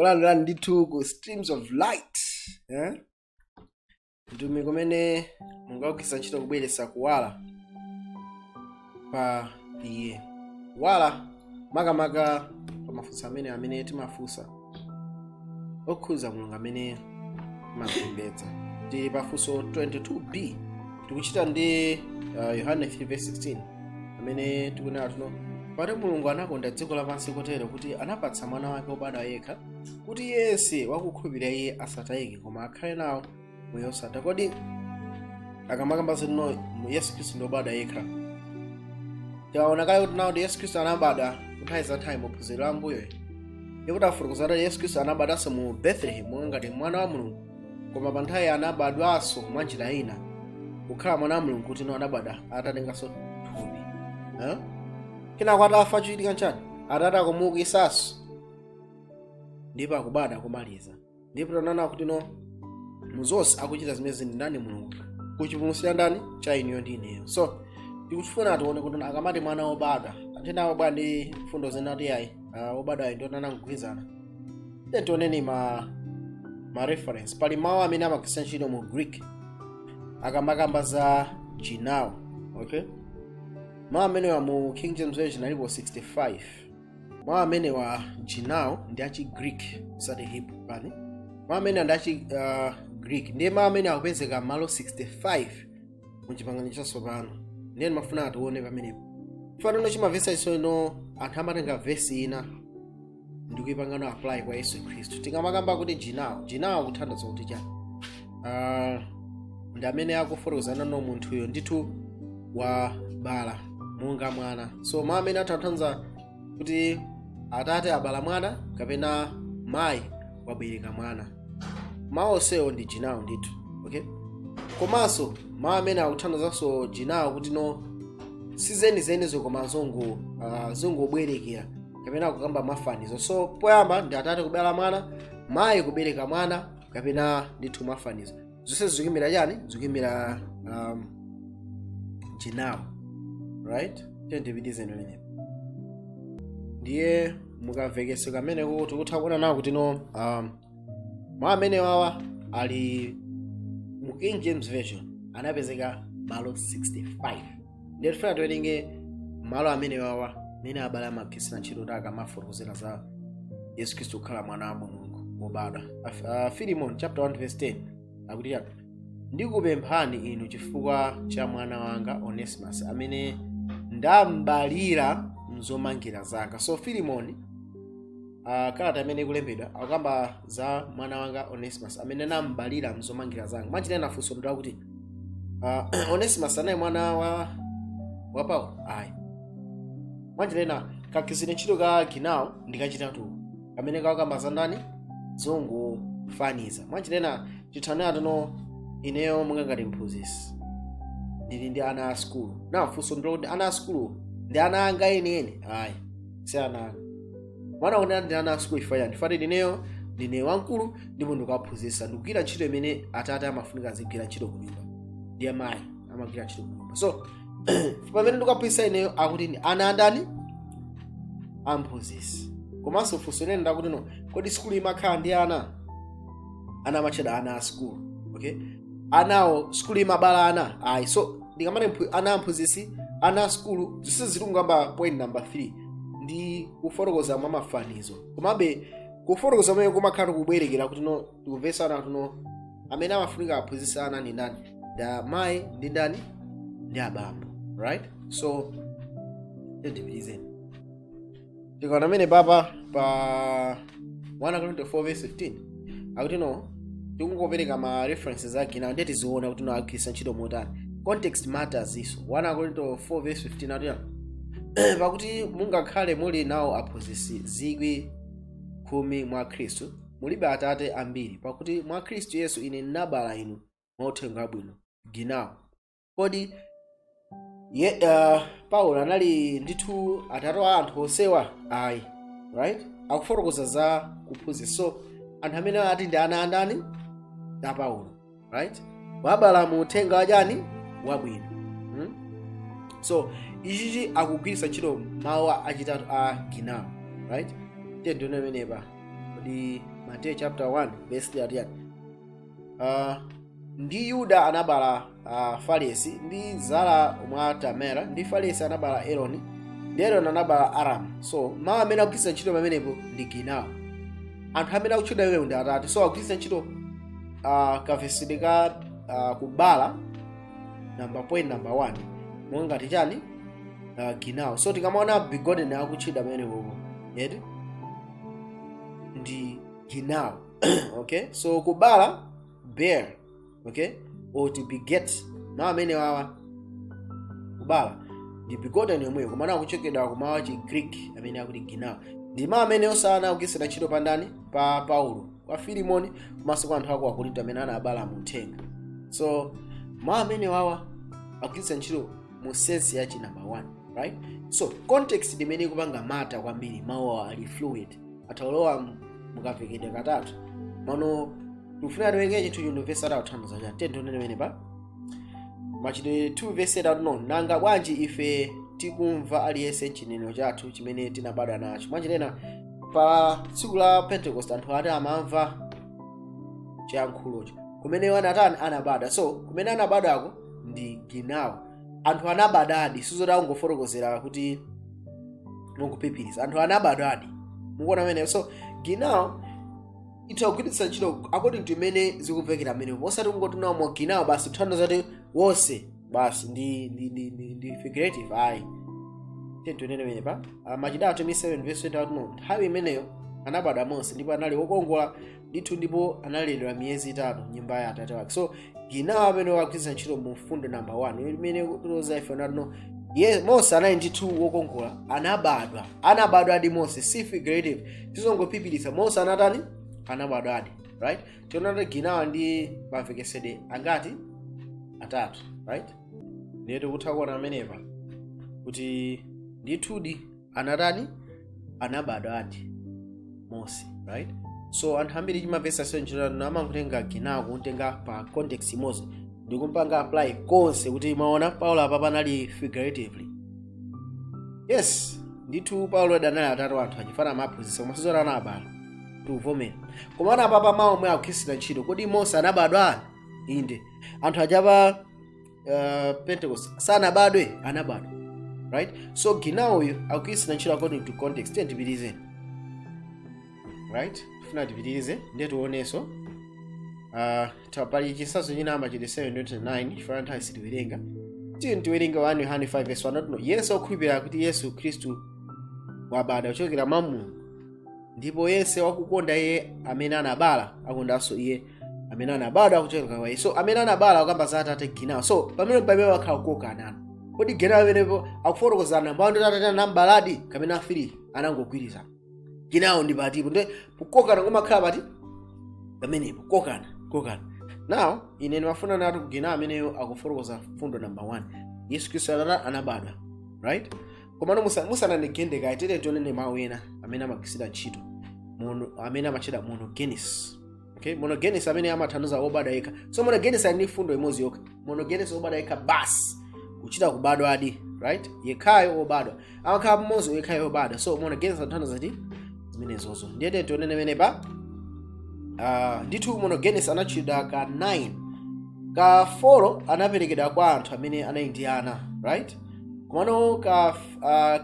Takulandirani ndithu ku Streams of Light, eh? Mtumiki kumene mungagwiritsa ntchito kubweretsa kuwala pa iye, kuwala makamaka pa mafunso amene timafunsa okhuza Mulungu amene timapembedza. Tili pa funso 22b, tikuchita ndi Yohane 3 verse 16, amene tikunena tuno: "Pakuti Mulungu anakonda dziko lapansi kotero kuti anapatsa mwana wake wobadwa yekha, kuti yense wakukhulupirira iye asatayike, koma akhale nawo moyo osatha." Kodi akamakamba zino, Yesu Khristu ndi wobadwa yekha? Tikaona kale kuti nawo ndi Yesu Khristu anabadwa kunthawi za nthawi muphunziro la mbuyo, ndipo tafotokoza kuti Yesu Khristu anabadwanso mu Bethlehem monga ngati mwana wa Mulungu, koma pa nthawi anabadwanso mwa njira ina kukhala mwana wa Mulungu, kuti no anabadwa atatenganso thupi, eh? Kenako atafa, chochitika nchani? Atate akumuukisanso ndipo akubadwa kumaliza. Ndipo taonana kuti no muzonse akuchita zimene ndi ndani? Mulungu, kuchipulumutsa ndani? Cha inuyo ndi ineyo. So tikufuna tione kuti akamati mwana wobadwa, anthu ena amabwera ndi mfundo zina kuti ayi, wobadwa ayi, ndiona namgwirizana. Then tioneni ma reference. Pali mawu amene amagwiritsa ntchito mu Greek akamakamba za genao, okay? Mawu amenewa mu King James Version alipo 65. Mawu amenewa genao ndi achi Greek, osati Hebrew. Pani mawu amene ndi achi Greek, ndiye mawu amene akupezeka malo 65 mu Chipangano Chatsopano. Ndiye ndimafuna atione pamenepo. Fanano chimavesa isono, anthu amatenga vesi ina ndikuyipangano apply kwa Yesu Khristu. Tikamakamba kuti genao, genao kuthandiza kuti chani? Ndi amene akufotokozana no munthuyo ndithu wabala monga mwana. So mawu amene athandiza kuti atate abala mwana kapena mayi wabereka mwana, mawu onsewo ndi genao ndithu, okay? Komanso mawu amene akuthandizanso genao kuti no sizenizenizo, koma zongobwerekera kapena kukamba mafanizo. So poyamba ndi atate kubala mwana, mayi kubereka mwana, kapena ndithu mafanizo. Zonse zikuyimira chani? Zikuyimira genao, right? Tiyendipitizeni pamenepo. Ndiye mukamvekese kameneko, tikutha kuona nawo kuti no mawu amene wawa ali mu King James Version anapezeka malo 65. Ndiye tifuna tiwerenge malo amene wawa mene abale amagwirisira ntchito kuti akamafotokozera za Yesu Khristu kukhala mwana wa Mulungu wobadwa. Filimon chapter 1 verse 10 akuti chani? "Ndikupemphani inu chifukwa cha mwana wanga Onesimus, amene ndambalira mzomangira zanga." So Filimon, kalata imene ikulembedwa, akukamba za mwana wanga Onesimus amene nambalira mzomangira zanga. Mwanjira ina funso ndakuti Onesimus anali mwana wa Paulo? Ayi. Mwanjira ina kagwirizire ntchito ka genao ndikachitatu kamene kakamba za ndani? Zongofaniza. Mwanjira ina tithanira tino ineyo monga ngati mphunzitsi ndili ndi ana a sukulu, na funso ndiloti ana a sukulu ndi ana anga enieni? Ayi, si ana anga. Mwana kunena ndi ana a sukulu chifukwa chani? Chifukwa ineyo ndine wamkulu ndipo ndikuwaphunzitsa, ndikugwira ntchito imene atate amafunika azigwira ntchito ku nyumba ndi amayi amagwira ntchito ku nyumba. So pamene ndikuwaphunzitsa ineyo, akuti ndi ana andani? Amphunzitsi. Komanso funso lene ndakuti no, kodi sukulu imakhala ndi ana? Ana amatchedwa ana a sukulu, okay? Anawo sukulu imabala ana? Ayi. So ndikamati ana amphunzitsi, ana a sukulu, zonse zikungamba point number 3 ndi kufotokoza mwa mafanizo. Komabe kufotokoza kumene kumakhala kubwerekera kuti no tikumvesana kuti no amene amafunika aphunzitse ana ndi ndani? Ndi amayi ndi ndani? Ndi abambo, right? So tiyendipitizeni. Tikaona amene papa pa 1 Korinto 4 verse 15 akuti no tikungopereka ma references a genao, ndiye tiziona kuti no agwiritsa ntchito motani. Context matters iso. 1 Korinto 4 verse 15 akuti: "Pakuti mungakhale muli nawo aphunzitsi 10,000 mwa Khristu, mulibe atate ambiri, pakuti mwa Khristu Yesu ine ndinabala inu mwa uthenga wabwino." Genao. Kodi Paulo anali ndithu atate wa anthu onsewa? Ayi, right? Akufotokoza za kuphunzitsa. So anthu amene ati ndi ana andani? A Paulo, right? Wabala mu uthenga wachani? Wabwino, So ichichi akugwiritsa ntchito mawu achitatu a genao, right? Tiye ndione pamenepa. Kodi Mateyu chapter 1 verse 3 ati, ndi Yuda anabala Faresi ndi Zara mwa Tamara, ndi Faresi anabala Eroni, ndi Eroni anabala Aramu. So mawu amene akugwiritsa ntchito pamenepo ndi ginao. Anthu amene akutchedwa iweyo ndi atate. So akugwiritsa ntchito kavesidwe ka kubala number point number 1 monga ngati chani? Ginao. So tikamaona begotten akutchedwa pamenepopo yeti ndi ginao, okay? So kubala, bear, okay, or to beget, mawu amene wawa kubala ndi begotten yomweyo, komano akuchokera ku mawu achi Greek amene akuti ginao. Ndi mawu amene osana akugwiritsa ntchito pa ndani? Pa Paulo, kwa Filimoni, komanso kwa anthu aku Akorinto amene anabala mu uthenga. So mawu amene wawa akugwiritsa ntchito mu sense yachi number 1, right? So context imene ikupanga matter kwambiri. Mawu awa ali fluid, ataulowa mukavekedwe katatu. Mano tikufuna tiwerenge chinthu chino, verse atawuthandiza chani? Tiyeni tione pamene pa Machitidwe 2 verse 8 no: "Nanga bwanji ife tikumva aliyense chinenero chathu chimene tinabadwa nacho?" Mwachinena, pa tsiku la Pentecost anthu ati amamva chiyankhulocho kumene anatani? Anabadwa. So kumene anabadwako ndi ginao. Anthu anabadwadi, sizoti angofotokozera kuti munguphiphirisa. Anthu anabadwadi, mukuona ameneyo? So ginao itha kugwiritsa ntchito according to imene zikumvekera amenepo, osati kungoti mo ginao basi kuthandiza kuti wonse basi ndi figurative, ayi. Tiye pamene pa Machitidwe atumwi 7 verse 20 no: "Nthawi imeneyo anabadwa Mose, ndipo anali wokongola ndithu, ndipo analeredwa miyezi 3 nyumba ya atate wake." So ginao amene wakugwiritsa ntchito mu fundo number 1 imene kutoza ife no ye Mose anali ndithu wokongola, anabadwa, anabadwadi Mose, si figurative, sizongophiphiritsa. Mose anatani? Anabadwadi, right? Tiona kuti ginawa ndi mamvekesedwe angati? Atatu, right? Ndiye tikutha kuona amenepa kuti ndithudi anatani? Anabadwadi Mose, right? So anthu ambiri chimapesa ntchito amangotenga ginawo kutenga pa context imodzi ndikumpanga apply konse kuti maona Paulo apa panali figuratively. Yes, ndithu Paulo adanali atatu anthu achifana amaphunzitsa, koma sizoti anabadwa, tikuvomera. Koma anapapa mawu omwe akugwirisira ntchito, kodi Mose anabadwa? Inde. Anthu achapa Pentecost sanabadwe? Anabadwa, right? So ginawoyo akugwirisira ntchito according to context. Tiye tipitirize, right? Tifuna tipitirize, ndiye tionenso pali chitsanzo china, Machitidwe 7:29. Chifukwa nthawi sitiwerenga, tiye tiwerenge 1 Yohane 5 verse 1 no: "Yesu okhulupirira kuti Yesu Khristu wabadwa kuchokera mwa Mulungu, ndipo yense wakukonda iye amene anabala akondanso iye amene anabadwa kuchokera kwa iye." So amene anabala akamba za atate, ginawo. So pamene wakhala kukokanana, kodi ginawo pamenepo akufotokozana mbao ndi atate anambaladi kapena 3 anangogwirizana? Ginawo ndi patipo? Ndi kukokana kumakhala pati pamenepo? Kokana, kokana. Now ine ndimafuna nati kugina ameneyo akufotokoza fundo number 1, Yesu Khristu anabadwa, right? Komano musanandigende kayi, tere tionene mawu ena amene amagwirisira ntchito mono, amene amatchedwa monogenes, okay? Monogenes amene amathandiza obadwa yekha. So monogenes ali ndi fundo imodzi yokha. Monogenes, obadwa yekha basi, kuchita kubadwa adi, right? Yekhayo obadwa, amakhala mmodzi yekhayo obadwa. So monogenes amathandiza ti zimenezozo. Ndiye tionene menepa ndithu monogenes anatchedwa ka 9, ka 4 anaperekedwa kwa anthu amene anali ndi ana, right? Komano ka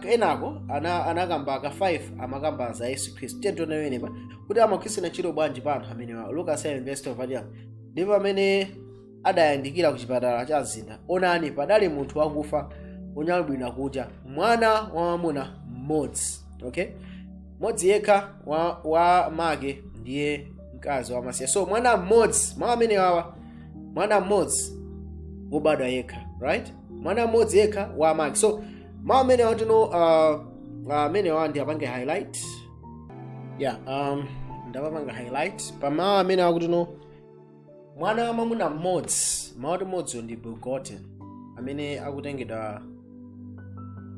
kenako anakamba ka 5 amakamba za Yesu Khristu. Tiye tione menepa kuti amagwirisira ntchito bwanji pa anthu amenewa. Luka 7 verse 12 ati, "Ndipo pamene adayandikira ku chipatala cha mzinda, onani, padali munthu wakufa wonyamulidwa kunja, mwana wa mwamuna mmodzi," okay, mmodzi yekha wa make, ndiye mkazi wamasiye. So mwana mmodzi, mawu amene wawa, mwana mmodzi wobadwa yekha, right? Mwana mmodzi yekha wa make. So mawu amene watino amene wa ndi apange highlight. Yeah, ndapapanga highlight pa mawu amene akutino mwana wa mwamuna mmodzi. Mawu ati mmodziyo ndi begotten amene akutengedwa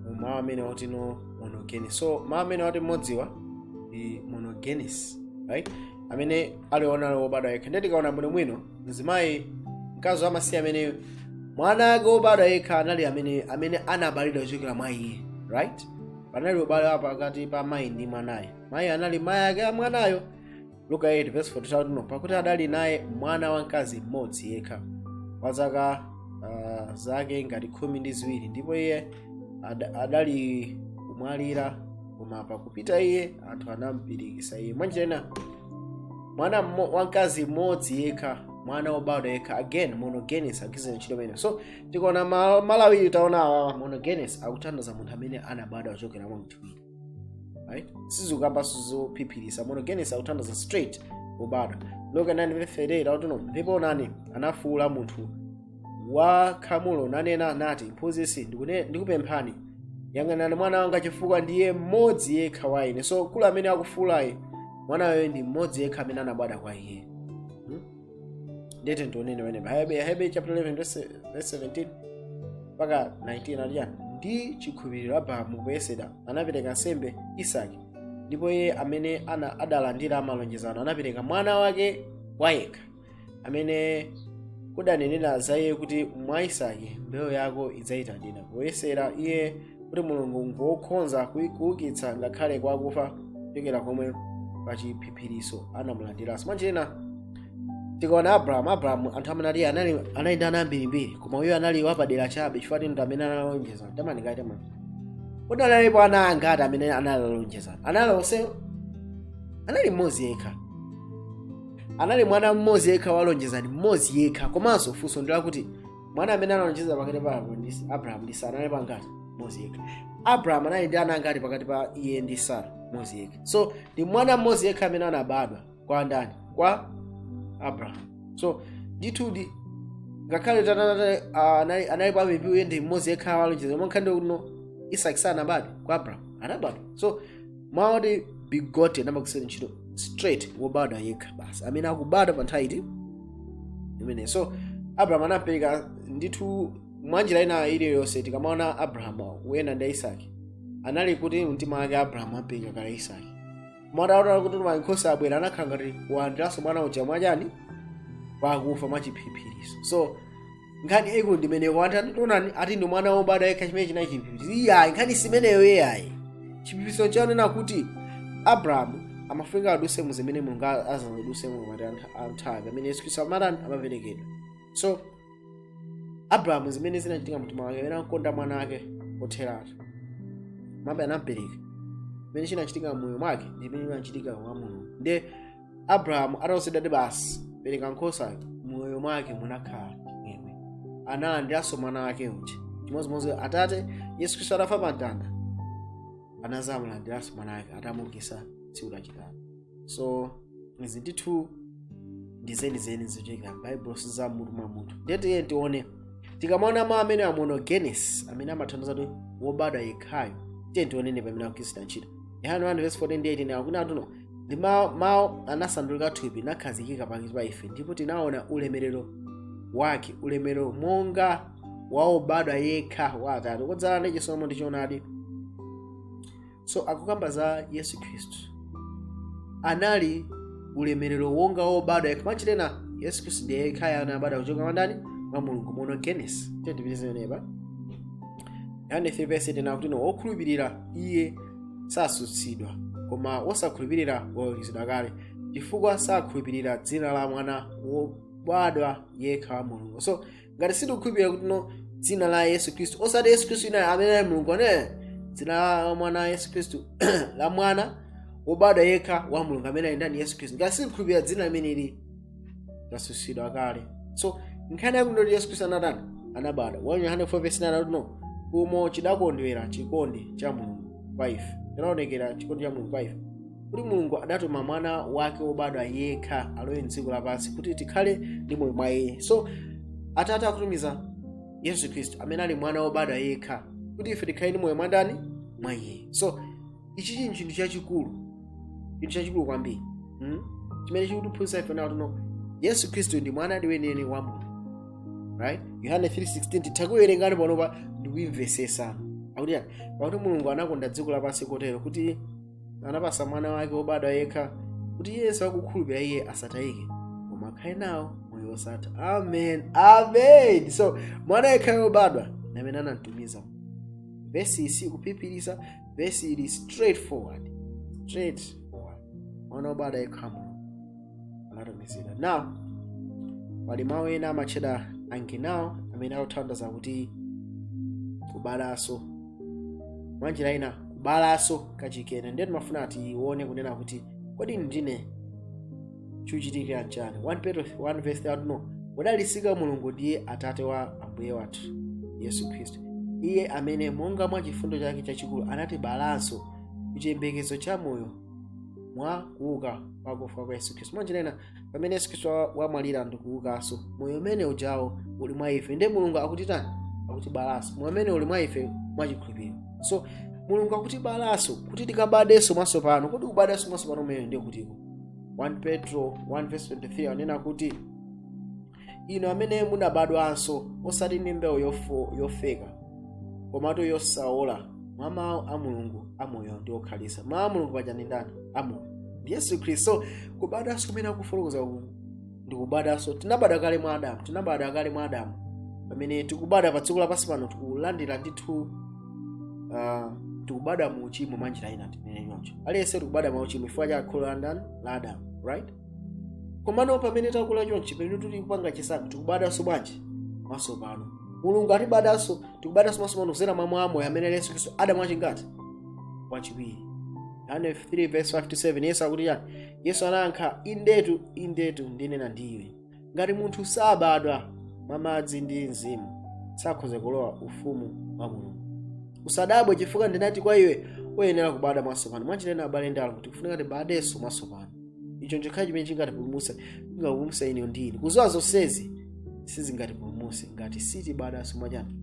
mu mawu amene watino monogenes. So mawu amene wati mmodziwa ndi monogenes, right? Amene ali onali wobadwa yekha. Ndiye tikaona bwinobwino, mzimayi mkazi wamasiye amene mwana ake wobadwa yekha anali amene anabalidwa kuchokera mwa iye, right? Panali ubale wa pakati pa mayi ndi mwanayo. Mayi anali mayi ake a mwanayo. Luka 8 verse 42 no, pakuti adali naye mwana wamkazi mmodzi yekha wa zaka zake ngati 12, ndipo iye adali kumwalira. Koma pakupita iye, anthu anampirikitsa iye. Mwanjira ina, mwana wamkazi mmodzi yekha, mwana wobadwa yekha, again monogenes agwiritsa ntchito imene. So tikaona malo awiri taona awa, monogenes akutanthauza munthu amene anabadwa kuchokera mwa munthu wina, right? Sizikukambanso zophiphirisa. Monogenes akutanthauza straight wobadwa. Luka 9:38 akuti no, ndipo onani, anafuwula munthu wa khamulo nanena nati, "Mphunzitsi, ndikupemphani, yang'anani mwana wanga, chifukwa ndiye mmodzi yekha wa ine." So kula amene akufuulayi, mwanayo ndi mmodzi yekha amene anabadwa kwa iye, Ndete ndionene wene Aheberi chapter 11 verse 17 mpaka 19 ati, "Ndi chikhulupiriro Abrahamu poyesedwa anapereka nsembe Isake, ndipo iye amene adalandira malonjezano anapereka mwana wake wayekha, amene kudanenera za iye kuti, 'Mwa Isake mbewu yako idzayitanidwa,' poyesera iye kuti Mulungu ngokhoza kuukitsa ngakhale kwa akufa, kuchokera komwe pa chiphiphiriso anamulandiranso." Mwanjira, tikaona Abrahamu, anthu amanati anali ndi ana ambirimbiri, koma uyo anali wapadera chabe chifukwa ndi amene analonjeza. Tamanikati tamani, kodi analipo ana angati amene analonjeza? Anali onse? Anali mmodzi yekha, anali mwana mmodzi yekha walonjezani, mmodzi yekha. Komanso funso ndi lakuti, mwana amene analonjeza pakati pa Abrahamu ndi Sara anali angati? Mmodzi yekha. Abrahamu anali ndi ana angati pakati pa iye ndi Sara? Mmodzi yekha. So ndi mwana mmodzi yekha amene anabadwa kwa ndani? Kwa Abrahamu. So ndithudi ngakhale analipo ambiri, ndi mmodzi yekha walonjeza. Mwankhani kuno Isaki sanabadwe kwa Abrahamu? Anabadwa. So mawu begotten amagwiritsa ntchito straight wobadwa yekha basi, amene akubadwa pa nthawi iti imene. So Abrahamu anapereka ndithu. Mwanjira ina iliyonse, tikamaona Abrahamu wena ndi Isaki, anali kuti mtima wake Abrahamu apereka kale Isaki. Mataona kuti nkhosa abwera, anakhala ngati walandiranso mwana uja mwachani? Wakufa mwachiphiphiriso. So nkhani ikulu ndimeneyo. Anthu tionani ati ndi mwana wobadwa yekha, chimene chinali chiphiphiriso. Iyayi, nkhani simeneyo iyayi. Chiphiphiriso chanena kuti Abrahamu amafunika aduse mu zimene Mulungu azadusemo mati anthawi pamene Yesu Khristu amatani? Amaperekedwa. So Abrahamu, zimene zinachitika mtima wake amene ankonda mwana wake kotheratu, mabe anampereka, chimene chinachitika mmoyo mwake ndi chimene chinachitika mwa Mulungu. Nde Abrahamu atawuzidwa ndi basi pereka nkhosayo, moyo mwake munakhala chimwemwe, analandiranso mwana wake uja. Chimodzimodzi atate Yesu Khristu atafa pa mtanda, anazamulandiranso mwana wake atamukisa tsiku lachitatu. So izi ndithu ndi zenizeni zochokera m'Baibulo, siza mutu mwa munthu. Ndiye tiye tione, tikamaona mawu amene a monogenes amene amathandiza kuti wobadwa yekhayo, tiye tionene pamene akugwiritsa ntchito. Yohane 1 verse 14 ndi 18 akuti atuno, "Ndi mawu anasandulika thupi nakhazikika pakati pa ife, ndipo tinaona ulemerero wake, ulemerero monga wa wobadwa yekha wa Atate, wodzala ndi chisomo ndi choonadi." So akukamba za Yesu Khristu anali ulemerero wonga wobadwa yekha. Machitena Yesu Khristu ndiye yekhayo anabadwa kuchoka mwa ndani? Mwa Mulungu, monogenes. Tiye tipitize pamenepa. Yohane 3 verse 8 akuti no, "Wokhulupirira iye sasutsidwa, koma wosakhulupirira waweruzidwa kale, chifukwa sakhulupirira dzina la mwana wobadwa yekha wa Mulungu." So ngati sitikukhulupirira kuti no, dzina la Yesu Khristu, osati Yesu Khristu ina amene ali Mulungu ane, dzina la mwana wa Yesu Khristu, la mwana wobadwa yekha wa Mulungu amene ali ndani? Yesu Khristu. Ngati sitikukhulupirira dzina limeneli, tasutsidwa kale. So nkhani yakuti Yesu Khristu anatani? Anabadwa. 1 Yohane 4 verse 9 akuti no, "Umo chidakondwera chikondi cha Mulungu kwa ife, chinaonekera chikondi cha Mulungu kwa ife, kuti Mulungu adatuma mwana wake wobadwa yekha alowe mdziko lapansi kuti tikhale ndi moyo mwa iye." So Atate akutumiza Yesu Khristu amene ali mwana wobadwa yekha kuti ife tikhale ndi moyo mwa ndani? Mwa iye. So ichi chinthu, chinthu chachikulu, chinthu chachikulu kwambiri, Chimene chikutiphunzitsa ife nawo tuno, Yesu Khristu ndi mwana weniweni wa Mulungu, right? Yohane 3:16 titha kuwerengani panopa ndikuimvesesano. Akuti yani? "Pakuti Mulungu anakonda dziko lapansi kotero kuti anapasa mwana wake wobadwa yekha, kuti yense wakukhulupirira iye asatayike, koma akhale nawo moyo wosatha." Amen, amen. So mwana yekha wobadwa amene anamtumiza. Vesi isi kuphiphirisa, vesi ili straightforward, straightforward. Mwana wobadwa yekha Mulungu. Anatumizidwa. Now pali mawu ena amatchedwa anginao, amene akuthandiza kuti kubalanso, mwanjira ina kubalanso kachikene. Ndiye timafuna tione kunena kuti kodi ndine chikuchitikira nchani? 1 Petro 1 verse 3 no: "Wodalitsika Mulungu ndiye Atate wa Ambuye wathu Yesu Khristu, iye amene monga mwa chifundo chake chachikulu anatibalanso kuchiyembekezo cha moyo mwa kuuka kwakufa kwa Yesu Khristu." Mwanjira ina, pamene Yesu Khristu wamwalira ndi kuukanso, moyo umene ujawo uli mwa ife. Ndiye Mulungu akutitani? Akutibalanso moyo umene uli mwa ife mwachikhulupiriro. So Mulungu akutibalanso kuti tikabadenso mwatsopano. Kodi kubadanso mwatsopano umene ndiye kutiko? 1 Petro 1 verse 23 anena kuti, "Inu amene munabadwanso, osati ndi mbewu yofeka, komatu yosaola, mwa mawu a Mulungu amoyo ndi okhalitsa." Mawu a Mulungu paja ndi ndani? Amoyo ndi Yesu Khristu. So kubadanso kumene akufotokoza uku ndi kubadanso. Tinabadwa kale mwa Adamu, tinabadwa kale mwa Adamu. Pamene tikubadwa pa dziko lapansi pano, tikulandira ndithu, tikubadwa mu uchimo. Mwanjira ina tinene choncho, aliyense tikubadwa mwa uchimo chifukwa cha kholo la ndani? La Adamu, right? Komano pamene takula chonchi, pamene tuli kupanga chisankho, tikubadwanso bwanji? Mwatsopano. Mulungu atibadanso, tikubadwanso mwatsopano kudzera mwa mwamoyo amene ali Yesu Khristu, Adamu wachingati? Wachiwiri. Yohane 3 verse 5 to 7, Yesu akuti chani? Yesu anayankha, "Indetu, indetu, ndinena ndi iwe, ngati munthu sabadwa mwa madzi ndi Mzimu, sakhoza kulowa ufumu wa Mulungu. Usadabwe chifukwa ndinati kwa iwe, uyenera kubadwa mwatsopano." Mwanjira, abale ndi alongo, tikufunika tibadenso mwatsopano. Icho nchokhala chimene chingatipulumutse, chingapulumutse ine ndi ine. Kuziwa zonsezi sizingatipulumutse ngati sitibadwanso mwachani?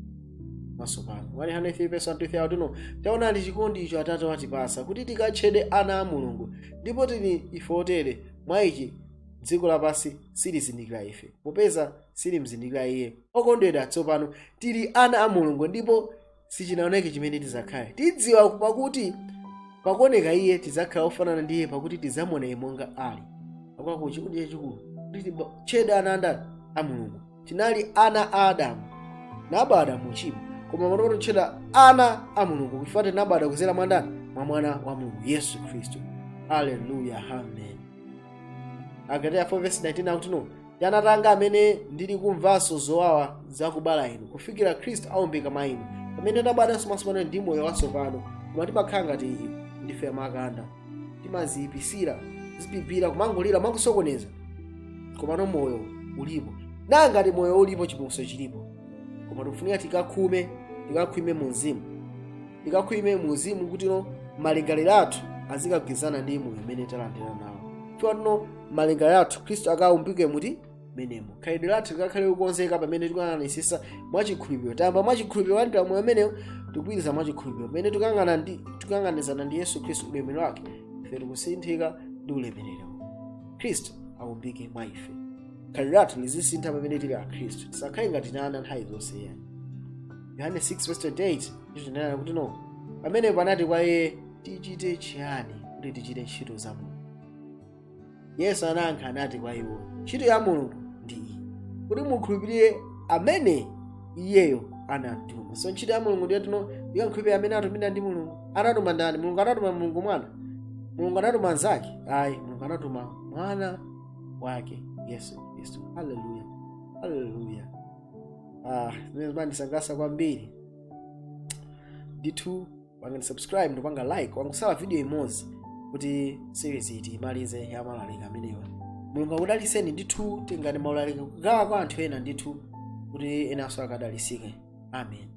Mwatsopano. 103 verse 1 to 3 tino: "Taonani chikondi icho Atate watipasa, kuti tikatchedwe ana a Mulungu, ndipo tili ife otere. Mwa ichi dziko lapansi silizindikira ife, popeza silimzindikira iye. Okondedwa, tsopano tili ana a Mulungu, ndipo sichinaoneke chimene tidzakhale. Tidziwa pakuti pakuoneka iye tidzakhala ofanana ndi iye, pakuti tidzamuona iye monga ali." Akwako chikondi chachikulu kuti tchedwe ana andani? A Mulungu. Tinali ana a Adamu, nabadwa mu uchimo, koma panopa tchedwa ana a Mulungu chifukwa tinabadwa kudzera mwa ndani? Mwa Mwana wa Mulungu, Yesu Khristu. Haleluya, amen. Agalatia 4 verse 19 akuti no: "Ana tanga amene ndili kumvanso zowawa zakubala inu, kufikira Khristu aumbika mwa inu." Pamene tabadwanso mwatsopano ndi moyo watsopano, koma timakhala ngati ndife makanda, timaziyipisira, zipipira, kumangolira, kumangosokoneza, komano moyo ulipo. Nangati moyo ulipo, chipulumutso chilipo. Koma tikufunika tikakhume, tikakhwime mu mzimu, tikakhwime mu mzimu, kuti no malingaliro athu azikagwirizana ndi moyo umene talandira nawo. Chifukwa tino malingaliro athu, Khristu akaumbike muti menemo, khalidwe lathu likakhale kukonzeka pamene tikuyang'anisisa mwachikhulupiriro. Tayamba mwachikhulupiriro landira moyo umenewo, tikupitiriza mwachikhulupiriro pamene tikuyang'ana ndi tikuyang'anizana ndi Yesu Khristu, ulemerero wake. Ife tikusinthika ndi ulemerero. Khristu aumbike mwa ife, khalidwe lathu lizisintha pamene tili akhristu. Tisakhale ngati ana nthawi zonse yani. Yohane 6:28 itinena kuti no: "Pamenepo anati kwa iye, tichite chiyani kuti tichite ntchito za Mulungu? Yesu anayankha anati kwa iwo, ntchito ya Mulungu ndi iyi, kuti mukhulupirire amene iyeyo anamtuma." So ntchito ya Mulungu ndiye tino tikankhulupirira amene atumidwa ndi Mulungu. Anatuma ndani? Mulungu anatuma Mulungu Mwana? Mulungu anatuma anzake? Ayi, Mulungu anatuma Mwana wake, Yesu Khristu. Haleluya, haleluya. Ah, zimene zimandisangalatsa kwambiri ndithu. Pangani subscribe ndipanga like. Wangosala video imodzi kuti series iyi imalize ya maulaliki amenewa. Mulungu akudalitseni ndithu. Tengani maulaliki kugawa kwa anthu ena ndithu, kuti enanso akadalitsike. Amen.